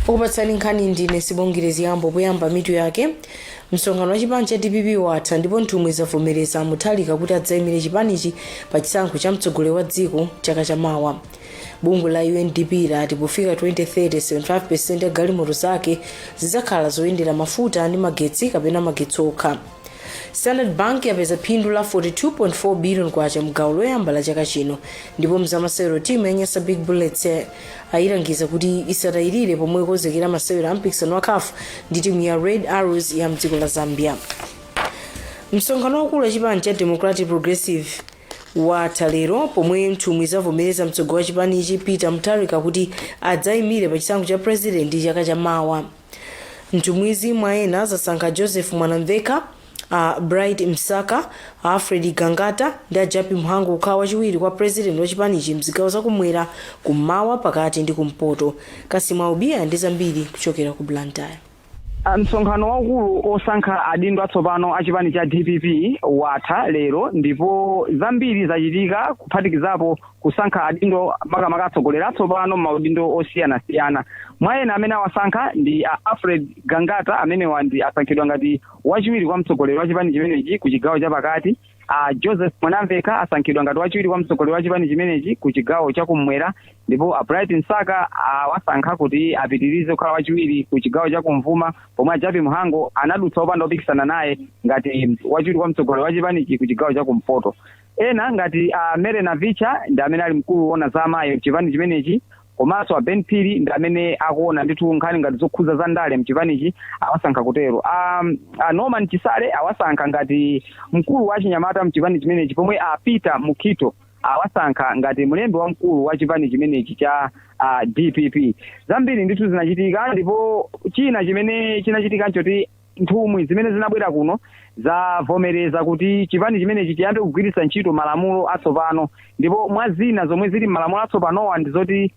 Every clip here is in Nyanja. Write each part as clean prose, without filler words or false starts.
Okupatsani nkhani ndine Sibongere Ziyambo. Poyamba, mitu yake. Msonkhano wa chipani cha DPP watha ndipo nthumwi zavomereza Mutharika kuti adzayimire chipanichi pa chisankho cha mtsogoleri wa dziko chaka chamawa. Bungwe la UNDP lati pofika 2030, 75% ya galimoto zake zidzakhala zoyendera mafuta ndi magetsi kapena magetsi okha. Standard Bank yapeza phindu la 42.4 billion kwacha mgawo loyamba la chaka chino. Ndipo mzamasewero, timu ya Nyasa Big Bullets ayilangiza kuti isatayirire pomwe ikonzekera masewero a mpikisano wa CAF ndi timu ya Red Arrows ya mdziko la Zambia. Msonkhano wakulu wa chipani cha Democratic Progressive watha lero pomwe nthumwi zavomereza mtsogoleri wa chipanichi Peter Mutharika kuti adzayimire pa chisankho cha president chaka chamawa. Nthumwizi mwa ena zasankha Joseph Mwanamveka, a Bright Msaka, Alfred Gangata ndi a Jappie Mhango kukhala wachiwiri kwa president wa chipanichi mzigawo zakumwera, kummawa, pakati ndi kumpoto. Kasimwa Ubiya ndi zambiri kuchokera ku Blantyre. Msonkhano waukulu osankha adindo atsopano a chipani cha DPP watha lero ndipo zambiri zachitika, kuphatikizapo kusankha adindo, makamaka atsogoleri atsopano maudindo osiyanasiyana. Mwa ena amene awasankha ndi a Alfred Gangata, amenewa ndi asankhidwa ngati wachiwiri kwa mtsogoleri wa chipani chimenechi ku chigawo chapakati. A Joseph Mwanamveka asankhidwa ngati wachiwiri kwa mtsogoleri wa chipani chimenechi ku chigawo chakummwera, ndipo a Bright Msaka awasankha kuti apitirize kukhala wachiwiri ku chigawo chakumvuma, pomwe a Jappie Mhango anadutsa opanda opikisana naye ngati wachiwiri kwa mtsogoleri wa chipanichi ku chigawo chakumpoto. Ena ngati a Mary Navicha ndi amene ali mkulu woona za amayi mchipani chimenechi, komanso a Ben Phiri ndi amene akuona ndithu nkhani ngati zokhuza za ndale mchipanichi, awasankha kutero. A Norman Chisale awasankha ngati mkulu wa chinyamata mchipani chimenechi, pomwe a Peter Mukhito awasankha ngati mlembi wamkulu wa chipani chimenechi cha DPP. Zambiri ndithu zinachitika, ndipo china chimene chinachitika nchoti nthumwi zimene zinabwera kuno zavomereza kuti chipani chimenechi chiyambe kugwiritsa ntchito malamulo atsopano. Ndipo mwa zina zomwe zili m'malamulo atsopanowa ndi zoti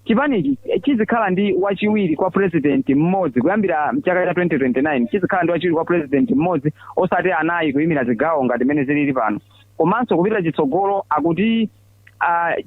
chipanichi chizikhala ndi wachiwiri kwa president mmodzi kuyambira mchaka cha 2029, chizikhala ndi wachiwiri kwa president mmodzi, osati anayi kuyimira zigawo ngati mmene zilili pano. Komanso kupita chitsogolo, akuti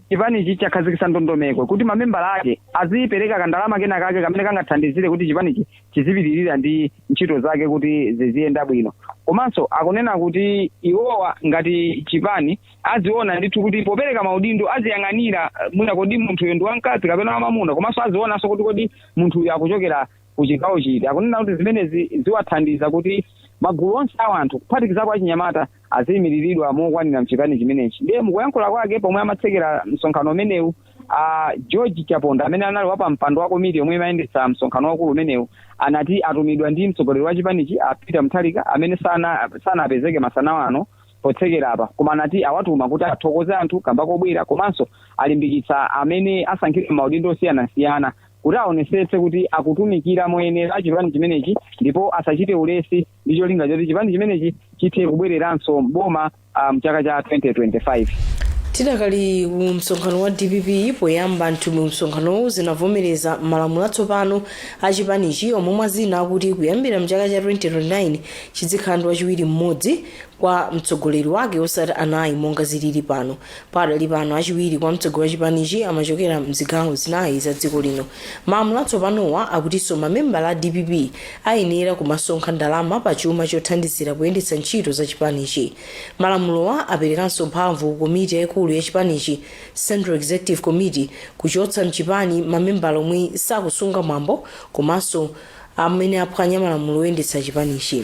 chipanichi chakhazikitsa ndondomeko kuti mamembala ake azipereka kandalama kena kake kamene kangathandizire kuti chipanichi chizipitirira ndi ntchito zake kuti ziziyenda bwino. Komanso akunena kuti iwowa ngati chipani aziona ndithu kuti popereka maudindo aziyang'anira mwina kodi munthuyo ndi wamkazi kapena wamamuna, komanso azionanso kuti kodi munthuyo akuchokera ku chigawo chiti. Akunena kuti zimenezi ziwathandiza kuti magulu onse a anthu, kuphatikizapo achinyamata, aziyimiriridwa mokwanira mchipani chimenechi. Ndiye mukuyankhula kwake pomwe amatsekera msonkhano umenewu, a George Chaponda, amene anali wapampando wa komiti yomwe imayendetsa msonkhano wakulu umenewu, anati atumidwa ndi mtsogoleri wa chipanichi a Peter Mutharika, amene sanapezeke masana ano potsekera apa, koma anati awatuma kuti athokoze anthu kamba kobwera, komanso alimbikitsa amene asankhidwa maudindo osiyanasiyana kuti aonesetse kuti akutumikira moyenera chipani chimenechi ndipo asachite ulesi, ndi cholinga choti chipani chimenechi chithe kubwereranso mboma mchaka cha 2025. Tidakali ku msonkhano wa DPP, poyamba nthumwi msonkhanowu zinavomereza malamulo atsopano a chipanichi, omwe mwa zina akuti kuyambira mchaka cha 2029 chizikhala ndi wachiwiri mmodzi kwa mtsogoleri wake, osati anayi monga zilili pano. Padali pano achiwiri kwa mtsogoleri wa chipanichi amachokera mzigawo zinayi za dziko lino. Malamulo atsopanowa akutinso mamembala a DPP ayenera kumasonkha ndalama pa chuma chothandizira kuyendetsa ntchito za chipanichi. Malamulowa aperekanso mphamvu ku komiti yayikulu ya chipanichi, Central Executive Committee, kuchotsa mchipani mamembala omwe sakusunga mwambo komanso amene aphwanya malamulo oyendetsa chipanichi.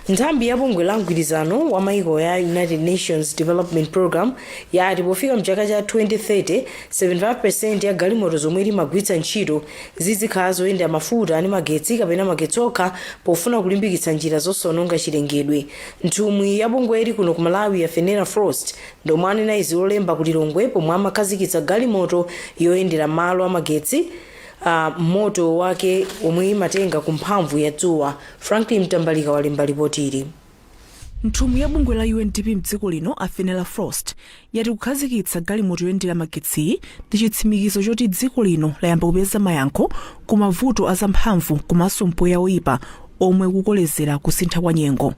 Nthambi ya bungwe la mgwirizano wa maiko ya United Nations Development Program yati pofika mchaka cha 2030, 75% ya galimoto zomwe limagwiritsa ntchito zizikhala zoyendera mafuta ndi magetsi kapena magetsi okha, pofuna kulimbikitsa njira zosononga chilengedwe. Nthumwi ya bungweli kuno ku Malawi ya Fenera Frost ndomwe anena izi Lolemba ku Lilongwe pomwe amakhazikitsa galimoto yoyendera malo amagetsi, moto wake omwe imatenga ku mphamvu ya dzuwa. Franklin Mtambalika walemba ripotili. Nthumwi ya bungwe la UNDP mdziko lino a Fenera Frost yati kukhazikitsa galimoto yoyendera magetsiyi ndi chitsimikizo choti dziko lino layamba kupeza mayankho ku mavuto azamphamvu komanso mpweya woyipa. Omwe kukolezera kusintha kwa nyengo.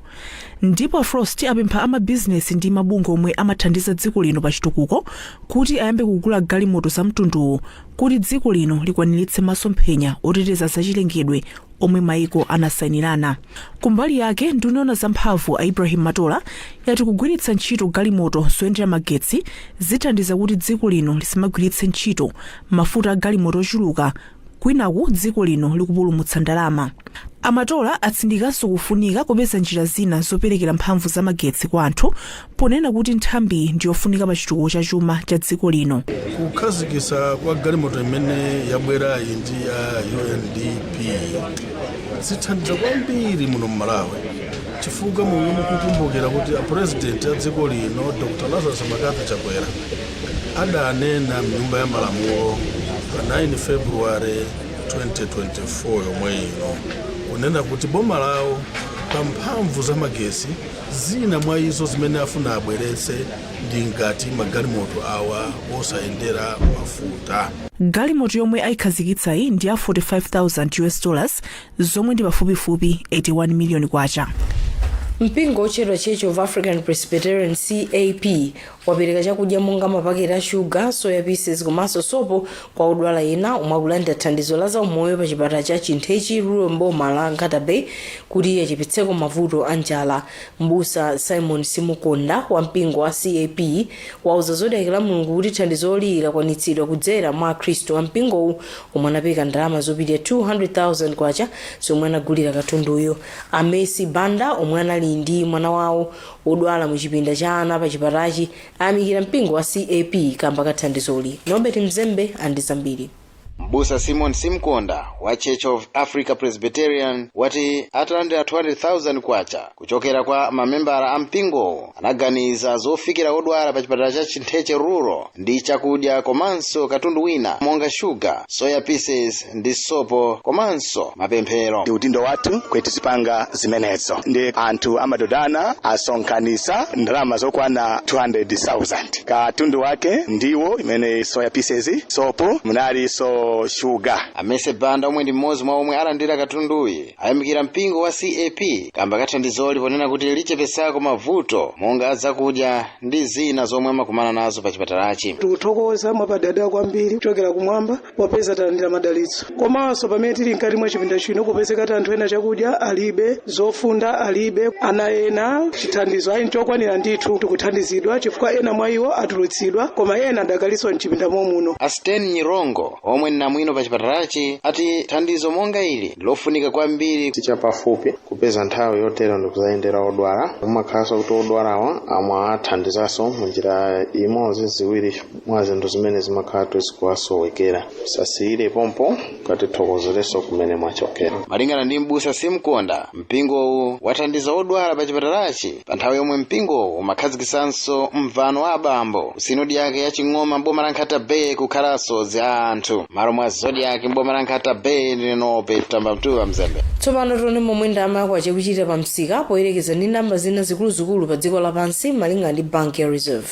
Ndipo Frost apempha amabizinesi ndi mabungwe omwe amathandiza dziko lino pa chitukuko kuti ayambe kugula galimoto za mtunduwu kuti dziko lino likwaniritse masomphenya oteteza zachilengedwe omwe maiko anasayinirana. Kumbali yake, nduna yoona zamphamvu a Ibrahim Matola yati kugwiritsa ntchito galimoto zoyendera magetsi zithandiza kuti dziko lino lisamagwiritse ntchito mafuta a galimoto ochuluka, kwinaku dziko lino likupulumutsa ndalama. Amatola atsindikanso kufunika kupeza njira zina zoperekera mphamvu za magetsi kwa anthu, ponena kuti nthambi ndiyofunika pa chitukuko cha chuma cha dziko lino. Kukhazikitsa kwa galimoto imene yabwerayi ndi ya UNDP zithandiza kwambiri muno mMalawi, chifukwa momwe mukukumbukira kuti apurezidenti a dziko lino, Dr Lazarus McCarthy Chakwera, adanena mnyumba ya malamulo pa 9 February 2024 yomwe ino kunena kuti boma lawo pa mphamvu za magesi, zina mwa izo zimene afuna abweretse ndi ngati magalimoto awa osayendera mafuta. Galimoto yomwe ayikhazikitsayi ndi ya US$45,000, zomwe ndi pafupifupi 81 miliyoni kwacha. Mpingo otchedwa Church of African Presbyterian, CAP, wapereka chakudya monga mapaketi a shuga, soya pieces komanso sopo kwa odwala ena omwe akulandira thandizo la zaumoyo pa chipatala cha Chintheche Rural mboma la Nkhata Bay kuti achepetseko mavuto a njala. Mbusa Simon Simukonda wa mpingo wa CAP wauza Zodiak la Mulungu kuti thandizoli lakwanitsidwa kudzera mwa akhristu a mpingowu omwe anapereka ndalama zopitirira 200,000 kwacha zomwe anagulira katunduyo. Amesi Banda, omwe anali ndi mwana wawo wodwala mu chipinda cha ana pa chipatalachi, ayamikira mpingo wa CAP kamba ka thandizoli. Norbert Mzembe andi zambiri. Mbusa Simon Simkonda wa Church of Africa Presbyterian wati atalandira 200,000 kwacha kuchokera kwa mamembala a mpingowo, anaganiza zofikira odwala pa chipatala cha Chintheche Rural ndi chakudya komanso katundu wina monga shuga, soya pieces ndi sopo komanso mapemphero. Ndi udindo wathu kuti tizipanga zimenezo, ndi anthu amadodana asonkhanitsa ndalama zokwana 200,000. Katundu wake ndiwo imene soya pieces, sopo, munalinso shuga. Amese Banda, omwe ndi mmodzi mwa omwe alandira katunduyi, ayamikira mpingo wa CAP kamba kathandizoli ponena kuti lichepesako mavuto monga azakudya ndi zina zomwe amakumana nazo pa chipatalachi. Tikuthokoza mwapadera kwambiri kuchokera kumwamba popeza talandira madalitso, komanso pamene tili mkati mwa chipinda chino kupezeka anthu ena chakudya alibe, zofunda alibe, ana ena chithandizo ayi nchokwanira ndithu. Tikuthandizidwa chifukwa ena mwa iwo atulutsidwa, koma ena adakalinso mchipinda momuno. Asten Nyirongo, omwe namwino pa chipatalachi, ati thandizo monga ili ndilofunika kwambiri. Sichapafupi kupeza nthawi yotero ndikuzayendera odwala. Umakhalanso kuti odwalawa amawathandizanso munjira imodzi, ziwiri mwa zinthu zimene zimakhala zikuwasowekera. Sasiyire pompo, katithokozerenso kumene mwachokera. Malingana ndi mbusa Simkonda, mpingowu wathandiza odwala pa chipatalachi pa nthawi yomwe mpingowu umakhazikisanso mvano wa abambo sinodi yake ya Ching'oma mboma la Nkhata Bay kukhalanso za anthu. Malo mwa Zodiak mboma la Nkhata Bay, ndine Nobe Tamba Mtuwa Mzembe. Tsopano tione momwe ndalama yakwacha ikuchitira pa msika poyerekeza ndi ndalama zina zikuluzikulu pa dziko lapansi malinga ndi Bank ya Reserve.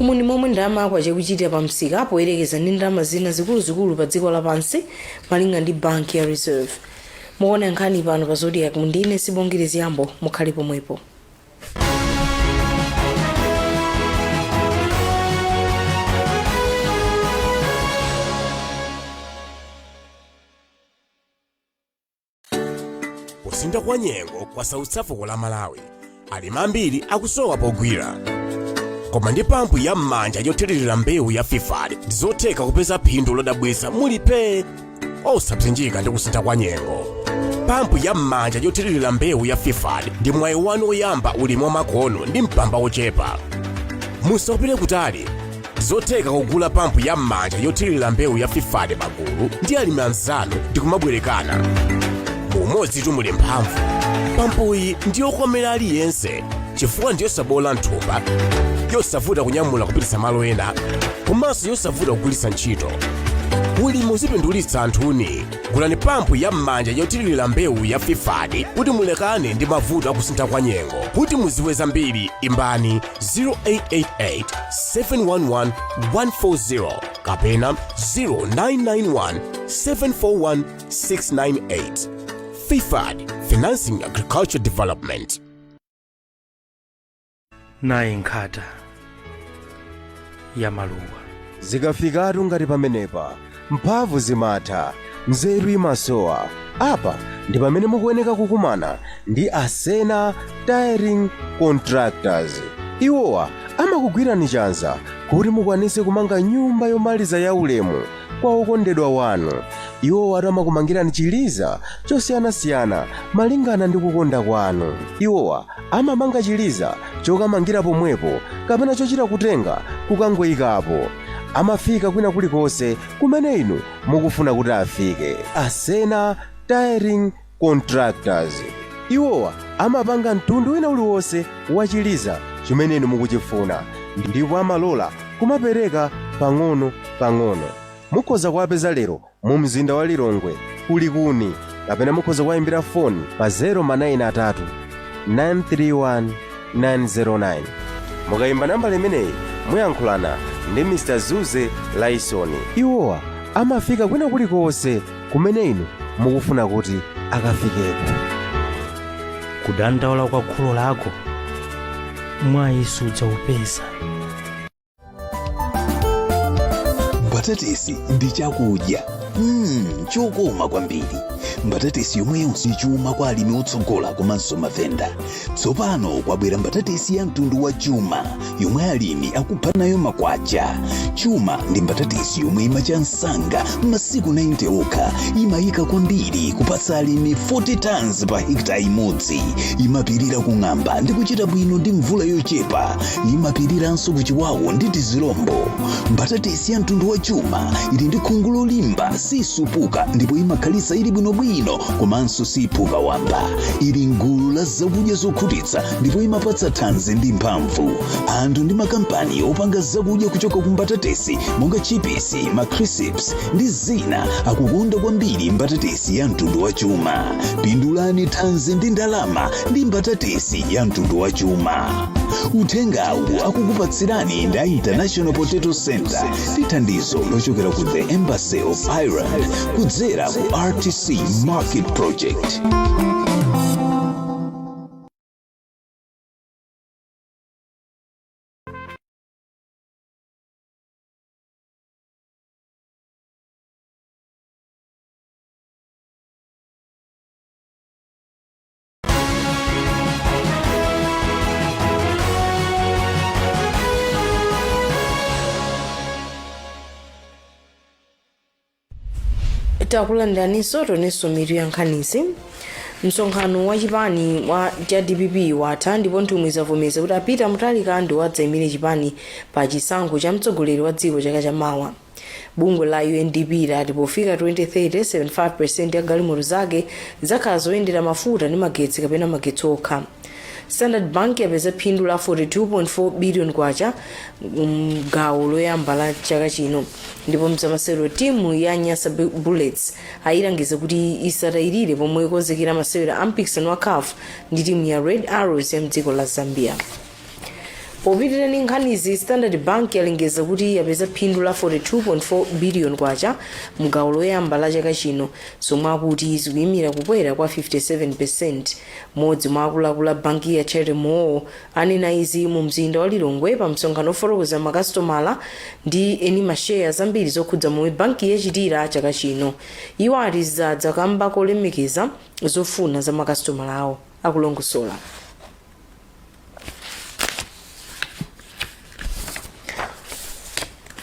Umu ndi momwe ndalama yakwacha ikuchitira pa msika poyerekeza ndi ndalama zina zikuluzikulu pa dziko lapansi malinga ndi Bank ya Reserve. Mukuona nkhani pano pa Zodiak, ndine Sibongere Ziyambo. Mukhale pomwepo. Kusintha kwa nyengo kwasautsa fuko la Malawi. Alimi ambiri akusowa pogwira. Koma ndi pampu ya m'manja yothirira mbewu ya FIFAD, ndizotheka kupeza phindu lodabwitsa mulipe osapsinjika ndi kusintha kwa nyengo. Pampu ya m'manja yothirira mbewu ya FIFAD ndi mwayi wanu woyamba ulimi wamakono ndi mpamba wochepa. Musapite kutali, zotheka kugula pampu ya m'manja yothirira mbewu ya FIFAD pagulu ndi alimi anzanu ndi kumabwerekana. Mumodzi tumuli mphamvu. Pampuyi ndiyokomera aliyense chifukwa ndiyosabola nthumba, yosavuta kunyamula kupititsa malo ena, komanso yosavuta kugwiritsa ntchito. Ulimi uzipindulitsa anthuni. Gulani pampu ya m'manja yothirira mbewu ya FIFAD kuti mulekane ndi mavuto akusintha kwa nyengo. Kuti muziwe zambiri, imbani 0888 711 140 kapena 0991 741 698. FIFAD, Financing Agriculture Development. Nayi nkhata ya maluwa. Zikafikatu ngati pamenepa, mphamvu zimatha, nzeru imasowa. Apa ndi pamene mukuyeneka kukumana ndi Asena Tiling Contractors. Iwowa amakugwirani chanza kuti mukwanise kumanga nyumba yomaliza ya ulemu kwa okondedwa wanu. Iwowa amakumangirani chiliza chosiyanasiyana malingana ndi kukonda kwanu. Iwowa amamanga chiliza chokamangira pomwepo kapena chochita kutenga kukangoyikapo. Amafika kwina kulikonse kumene inu mukufuna kuti afike. Asena Tiling Contractors, iwowa amapanga mtundu wina uliwonse wa chiliza chimene inu mukuchifuna, ndipo amalola kumapereka pang'ono pang'ono. Mukhoza kuwapeza lero mu mzinda wa Lilongwe kulikuni, kapena mukhoza kuwayimbira foni pa 093 931 909. Mukayimba nambala imeneyi, muyankhulana ndi Mr Zuze Laisoni. Iwowa amafika kwina kulikonse kumene inu mukufuna kuti akafikeko. Kudandaula kwa kholo lako, mwayi sudzaupeza. Mbatatesi ndi chakudya chokoma kwambiri. Mbatatesi yomweyonso chuma kwa alimi otsogola komanso mavenda. Tsopano kwabwera mbatatesi ya mtundu wa Chuma yomwe alimi akupha nayo makwacha. Chuma ndi mbatatesi yomwe imacha msanga m'masiku 90 okha, imayika kwambiri kupatsa alimi 40 tons pa hekita imodzi, imapirira kung'amba ndi kuchita bwino ndi mvula yochepa, imapiriranso kuchiwawu ndi tizilombo. Mbatatesi ya mtundu wa Chuma ili ndi khungu lolimba, sisupuka ndipo imakhalitsa ili bwinobwino, komanso siphuka wamba. Ili mgulu la zakudya zokhutitsa ndipo imapatsa thanzi ndi mphamvu. Anthu ndi makampani opanga zakudya kuchoka ku mbatatesi monga chipisi, macrisps ndi zina akukonda kwambiri mbatatesi ya mtundu wa Chuma. Pindulani thanzi ndi ndalama ndi mbatatesi ya mtundu wa Chuma. Uthengawu akukupatsirani ndi a International Potato Center ndi thandizo lochokera ku the Embassy of Ireland kudzera ku RTC Market Project. Takulandiraninso. Tionenso mitu ya nkhanizi. Msonkhano wa chipani wa cha DPP watha ndipo nthumwi zavomereza kuti a Peter Mutharika ndi wadzayimire chipani pa chisankho cha mtsogoleri wa dziko chaka chamawa. Bungwe la UNDP lati pofika 2030, 75% ya galimoto zake zakhala zoyendera mafuta ndi magetsi kapena magetsi okha. Standard Bank yapeza phindu la 42.4 billion kwacha mgawo loyamba la chaka chino. Ndipo mzamasewero, timu ya Nyasa Bullets ayilangiza kuti isatayirire pomwe ikonzekera masewero a mpikisano wa CAF ndi timu ya Red Arrows ya mdziko la Zambia. Popitirira ndi nkhanizi, Standard Bank yalengeza kuti yapeza phindu la 42.4 billion kwacha mgawo loyamba la chaka chino, zomwe akuti zikuyimira kukwera kwa 57. Mmodzi mwa akuluakulu a banki ya Cherry Moore anena izi mu mzinda wa Lilongwe pa msonkhano ofotokoza makasitomala ndi eni masheya zambiri zokhudza momwe banki yachitira chaka chino. Iwo ati zadza kamba kolemekeza zofuna za makasitomala awo. Akulongosola.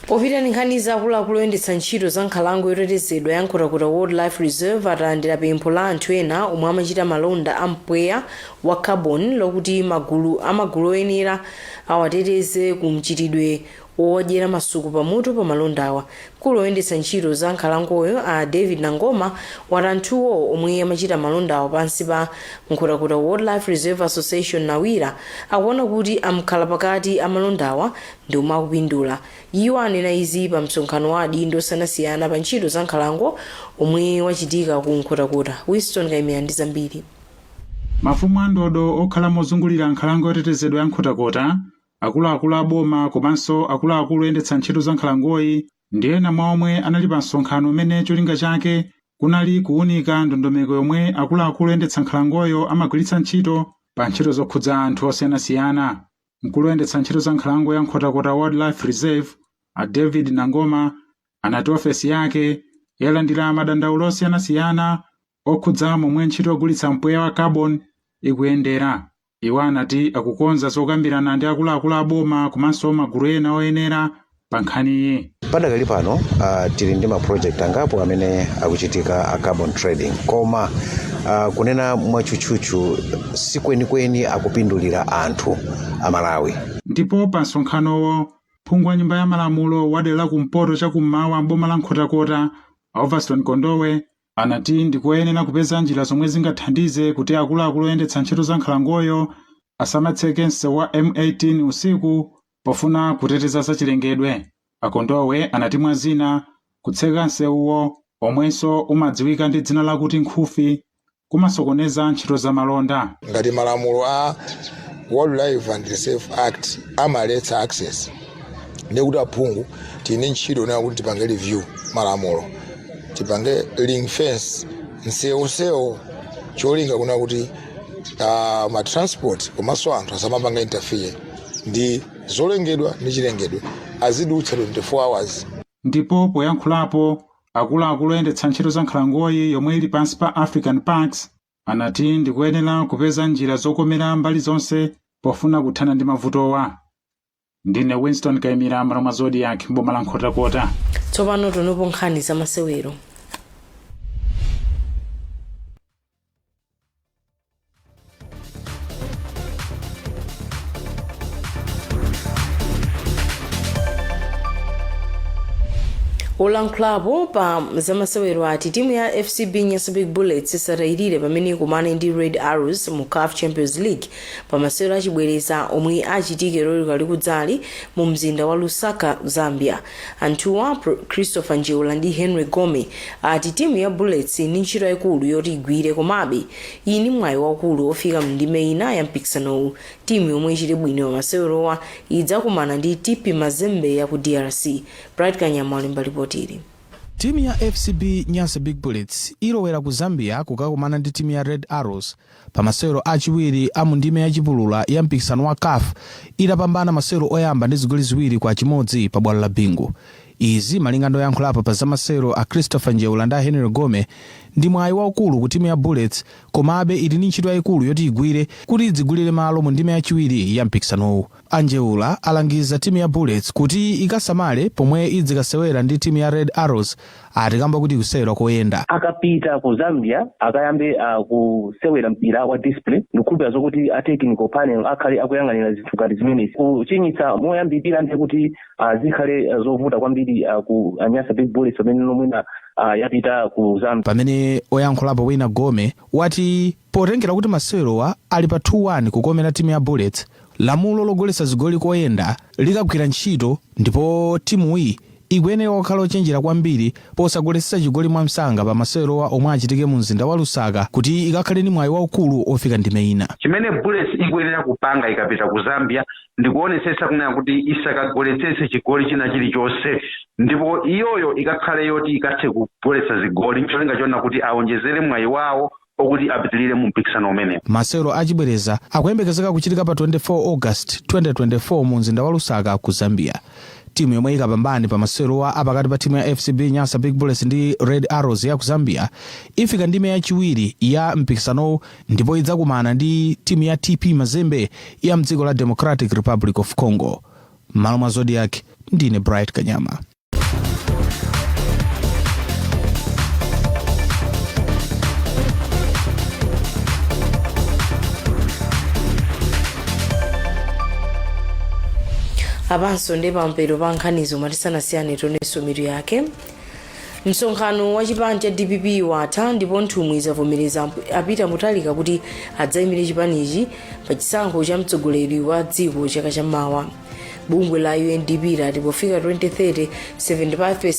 Popita ndi nkhani za akuluakulu oyendetsa ntchito za nkhalango yotetezedwa ya Nkhotakota Wildlife Reserve atalandira pempho la anthu ena omwe amachita malonda a mpweya wa carbon lokuti magulu amagulu oyenera awateteze ku mchitidwe wowadyera masuku pamutu pa malondawa. Mkulu oyendetsa ntchito za nkhalangoyo, a David Nangoma, wati anthuwo omwe amachita malondawa pansi pa Nkhotakota Wildlife Reserve Association, NAWIRA, akuona kuti amkhala pakati amalondawa ndi omwe akupindula. Iwo anena izi pa msonkhano wa adindo osiyanasiyana pa ntchito za nkhalango omwe wachitika ku Nkhotakota. Winston Kaimira ndi zambiri. Mafumu a ndodo okhala mozungulira nkhalango yotetezedwa ya Nkhotakota, akuluakulu a boma komanso akuluakulu oyendetsa ntchito za nkhalangoyi ndi ena mwa omwe anali pa msonkhano umene cholinga chake kunali kuwunika ndondomeko yomwe akuluakulu oyendetsa nkhalangoyo amagwiritsa ntchito pa ntchito zokhudza anthu osiyanasiyana. Mkulu oyendetsa ntchito za nkhalango ya Nkhotakota Wildlife Reserve, a David Nangoma, anati ofesi yake yalandira madandaulo osiyanasiyana okhudza momwe ntchito yogulitsa mpweya wa carbon ikuyendera. Iwo anati akukonza zokambirana ndi akuluakulu a boma komanso magulu ena oyenera pa nkhaniyi. Padakali pano tili ndi ma project angapo amene akuchitika a carbon trading, koma kunena mwatchutchutchu, sikwenikweni akupindulira anthu a Malawi. Ndipo pa msonkhanowo, phungu wa Nyumba ya Malamulo wa dera la kumpoto chakummawa m'boma la Nkhotakota, Overston Kondowe, anati ndikoyenera kupeza njira zomwe zingathandize kuti akuluakulu oyendetsa ntchito za nkhalangoyo asamatseke msewu wa M18 usiku pofuna kuteteza zachilengedwe. Akondowe anati mwa zina, kutseka msewuwo, omwenso umadziwika ndi dzina lakuti Nkhufi, kumasokoneza ntchito za malonda. Ngati malamulo a Wildlife and Reserve Act amaletsa access, ndikuti aphungu tine ntchito nayo kuti tipange review malamulo, tipange ring fence msewusewu, cholinga kuna kuti ma transport komanso anthu asamapanga interfere ndi zolengedwa ndi chilengedwe, azidutsa 24 hours. Ndipo poyankhulapo, akuluakulu oyendetsa ntchito za nkhalangoyi yomwe ili pansi pa African Parks anati ndikuyenera kupeza njira zokomera mbali zonse pofuna kuthana ndi mavutowa. Ndine Winston Kaimira, m'malo mwa Zodiak, mboma la Nkhotakota. Tsopano tionepo nkhani za masewero. Olankhulapo pa zamasewero ati timu ya FCB Nyasa Big Bullets isatayirire pamene ikumane ndi Red Arrows mu CAF Champions League pa masewero achibwereza omwe achitike Loweruka likudzali mu mzinda wa Lusaka, Zambia. Anthuwa, Christopher Njeula ndi Henry Gome, ati timu ya Bullets ndi ntchito yayikulu yoti igwire, komabe iyi ndi mwayi waukulu ofika mndime ina ya mpikisanowu. Timu yomwe ichite bwino pa masewerowa idzakumana ndi TP Mazembe ya ku DRC. Bright Kanyama walemba ripoti ili. Timu ya FCB Nyasa Big Bullets ilowera ku Zambia kukakumana ndi timu ya Red Arrows pa masewero achiwiri a mu ndime yachipulula ya mpikisano wa CAF, itapambana masewero oyamba ndi zigoli 2-1 pa bwalo la Bingu. Izi, malinga ndi oyankhulapo pa zamasewero a Christopher Njeula ndi a Henry Gome, ndi mwayi waukulu ku timu ya Bullets, komabe ili ndi ntchito yayikulu yoti igwire kuti idzigulire malo mu ndime yachiwiri ya mpikisanowu. A Njeula alangiza timu ya Bullets kuti ikasamale pomwe idzikasewera ndi timu ya Red Arrows, ati kamba kuti ikusewera koyenda. Akapita ku Zambia akayambe kusewera mpira wa discipline. Ndikukhulupirira zokuti a technical panel akhale akuyang'anira zinthu ngati zimenezi. Kuchinyitsa moyambirira ndiye kuti zikhale zovuta kwambiri ku Nyasa Big Bullets pamene nomwina yapita ku Zambia. Pamene oyankhulapo wina, Gome, wati potengera kuti masewerowa ali pa 2-1 kukomera timu ya Bullets, lamulo logoletsa zigoli koyenda likagwira ntchito ndipo timuyi ikuyenera kukhala ochenjera kwambiri posagoletsa chigoli mwamsanga pa masewerowa omwe achitike mu mzinda wa Lusaka kuti ikakhale ndi mwayi waukulu ofika ndime ina. Chimene Bullets ikuyenera kupanga ikapita ku Zambia ndikuonetsetsa kunena kuti isakagoletsetse chigoli china chilichonse, ndipo iyoyo ikakhale yoti ikathe kugoletsa zigoli ncholinga chonena kuti aonjezere mwayi wawo okuti apitilire mu mpikisano umenewu. Masewero achibwereza akuyembekezeka kuchitika pa 24 August 2024 mu mzinda wa Lusaka ku Zambia. Timu yomwe ikapambane pa masewerowa apakati pa timu ya FCB Nyasa Big Bullets ndi Red Arrows ya ku Zambia ifika ndime yachiwiri ya mpikisanowu ndipo idzakumana ndi timu ya TP Mazembe ya mdziko la Democratic Republic of Congo. M'malo mwa Zodiak, Ndine Bright Kanyama. Apanso ndi pamapeto pa nkhanizo. Matisanasiyane, tionenso mitu yake. Msonkhano wa chipani cha DPP watha ndipo nthumwi zavomereza a Peter Mutharika kuti adzayimire chipanichi pa chisankho cha mtsogoleri wa dziko chaka chammawa. Bungwe la UNDP lati pofika 2030, 75